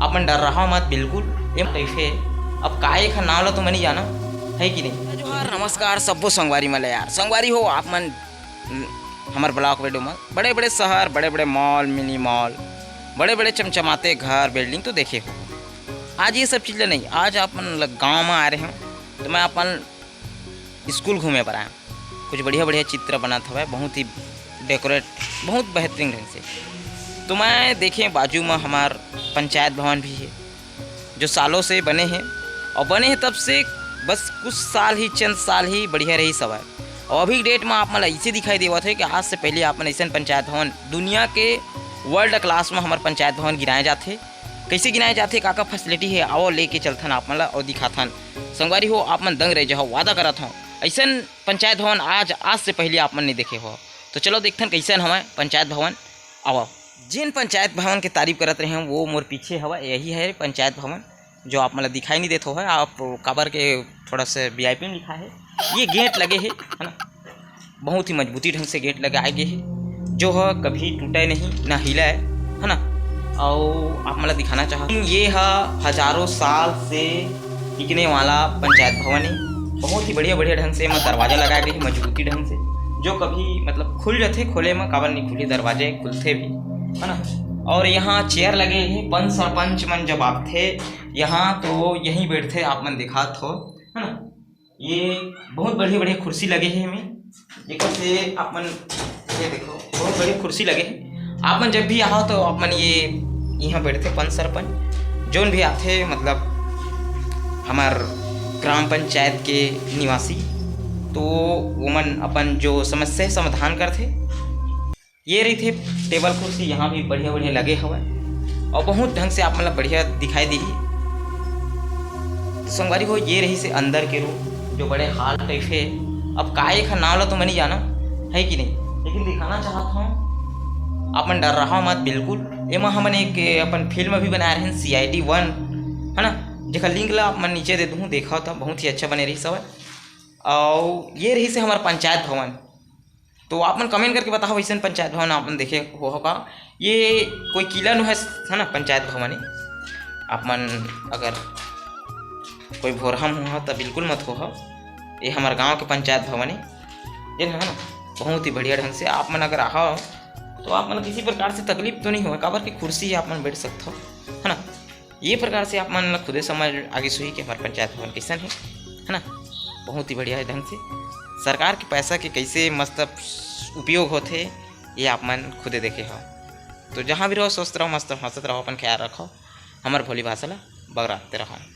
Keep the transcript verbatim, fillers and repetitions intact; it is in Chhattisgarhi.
आप मन डर्राहव मत बिल्कुल। ए कइसे, अब का एखर नाव ल तो मैं नहीं जाना, है कि नहीं? जोहार, नमस्कार सब्बो संगवारी मन ल यार। संगवारी हो, आप मन, उम, हमर ब्लॉग वीडियो में बड़े-बड़े शहर, बड़े-बड़े मॉल, मिनी मॉल, बड़े-बड़े चमचमाते घर, बिल्डिंग तो देखे हो। आज ये सब चीज ल नहीं, आज आप मन ल गाँव में आ रहे हो, तो मैं अपन स्कूल घूमे बर आया। कुछ बढ़िया-बढ़िया चित्र बनत हवय, बहुत ही डेकोरेट, बहुत बेहतरीन ढंग से। तो मैं देखे बाजू में हमार पंचायत भवन भी है, जो सालों से बने हैं और बने हैं तब से, बस कुछ साल ही, चंद साल ही बढ़िया रहिस हवय। और अभी डेट में आप मन ल अइसे दिखाई देवत है कि आज से पहले आप मन अइसन पंचायत भवन, दुनिया के वर्ल्ड क्लास में हमर पंचायत भवन गिनाए जाथे। कइसे गिनाए जाथे, का-का फैसिलिटी है, आओ लेके चलथन आप मन ल और दिखाथन। संगवारी हो, आप मन दंग रह जाओ, वादा करत हूँ, अइसन पंचायत भवन आज, आज से पहले आप मन नहीं देखे हो। तो चलो देखथन कइसन हवय पंचायत भवन। आवा, जेन पंचायत भवन के तारीफ करत रहे हूँ, वो मोर पीछे हवय, यही है पंचायत भवन, जो आप मन ल दिखाई नहीं देत हो है, आप काबर के थोड़ा सा वीआईपी में लिखा है। ये गेट लगे है, है ना, बहुत ही मजबूती ढंग से गेट लगाए गे हे, जो ह कभी टूटे नहीं, ना हिलाए, है ना। अउ आप मन ल दिखाना चाहत हूँ, ये ह हजारों साल से टिकने वाला पंचायत भवन है। बहुत ही बढ़िया, बढ़िया ढंग से एमा दरवाजा लगाए गे हे, मजबूती ढंग से, जो कभी मतलब खुल जाथे, खोले में काबर नहीं खुली, दरवाजे खुलथे भी, है ना। और यहाँ चेयर लगे हे, पंच सरपंच मन जब आथे यहाँ तो यहीं बैठथे, आप मन दिखात हो, है ना। ये बहुत बढ़िया-बढ़िया कुर्सी लगे हे एमे, जेकर से आप मन, ये देखो, बहुत बड़ी कुर्सी लगे हे। आप मन जब भी आओ तो आप मन ये यहाँ बैठथे, पंच सरपंच जोन भी आथे, मतलब हमार ग्राम पंचायत के निवासी, तो वो मन अपन जो समस्या हे समाधान करथे। ये रहिथे टेबल कुर्सी, यहाँ भी बढ़िया-बढ़िया लगे हवय और बहुत ढंग से आप मन ल बढ़िया दिखाई देही। तो संगवारी हो, ये रहिसे अंदर के रूम, जो बड़े हॉल टाइप हे। अब का एखर नाव ल तो मैं नहीं जाना, है कि नहीं, लेकिन दिखाना चाहत हूँ, आप मन डर्राहव मत बिल्कुल। एमा हमन एक अपन फिल्म भी बनाए रहेन, सीआईडी वन, है ना, जेकर लिंक ला आप मन नीचे दे दूँ, देखा था, बहुत ही अच्छा बने रहिस हवय। अउ ये रहिसे हमर पंचायत भवन। तो आप मन कमेंट करके बताओ, अइसन पंचायत भवन आप मन देखे हो का? ये कोई किला नु है, है ना, पंचायत भवन है। आप मन अगर कोई भोरहा मुहा तो बिल्कुल मत हो। ये हमारे गांव के पंचायत भवन है, जेन है ना, बहुत ही बढ़िया ढंग से आप मन अगर आओ तो आप मन किसी प्रकार से तकलीफ तो नहीं हो, काबर की कुर्सी आप मन बैठ सकते हो, है ना। ये प्रकार से आप मन ल खुदे समझ आगे सुही कि हमारे पंचायत भवन कैसन है, है ना। बहुत ही बढ़िया है ढंग से सरकार के पैसा के कैसे मस्त उपयोग होथे, ये आप मन खुदे देखे हो। तो जहाँ भी रहो, स्वस्थ रहो, मस्त हंसत रहो, अपन ख्याल रखो। हमर भोली भाषा ला बगराते रहो।